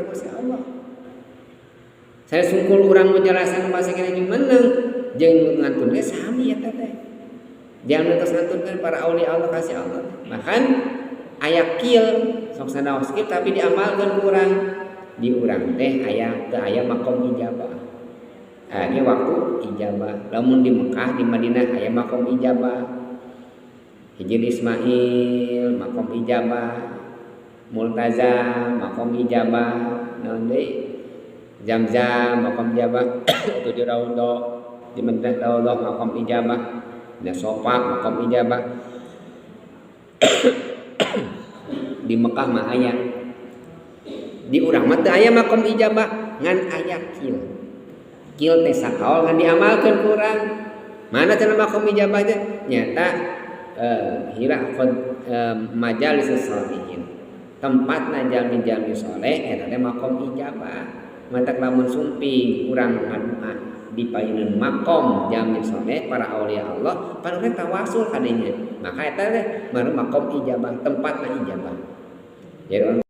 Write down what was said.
urang Gusti Allah. Saya sungkul urang menjelaskan masih kena jumeneng jeung ngantun ge sami eta teh. Jangan terus ngantunkeun para aulia Allah kasih Allah. Bahkan aya kil sok sanaos kil tapi diamalkeun ku urang. Di urang teh aya teu aya makom ijabah. Ah, ini waktu ijabah. Lamun di Mekah, di Madinah aya makom ijabah. Hijir Ismail makom ijabah, Multazam makom ijabah, naon deui? Zam-zam makom ijabah, itu di Raudhah, di Madinah Raudhah makom ijabah, di Sofa makom ijabah. Di Mekah mah aya. Di urang mah teu aya makom ijabah, ngan aya kil. Kil teh sakaol ngan diamalkeun ku urang. Mana cenah makom ijabah teh? Nyata hira qad majalis sholihin. Tempatna jalmi-jalmi soleh eta teh makom ijabah. Mantak lamun sumping urang ngadua di payunan makom jalmi soleh para aulia Allah, para tawasul kadenya. Maka eta teh baru makom ijabah, tempatna ijabah. Jadi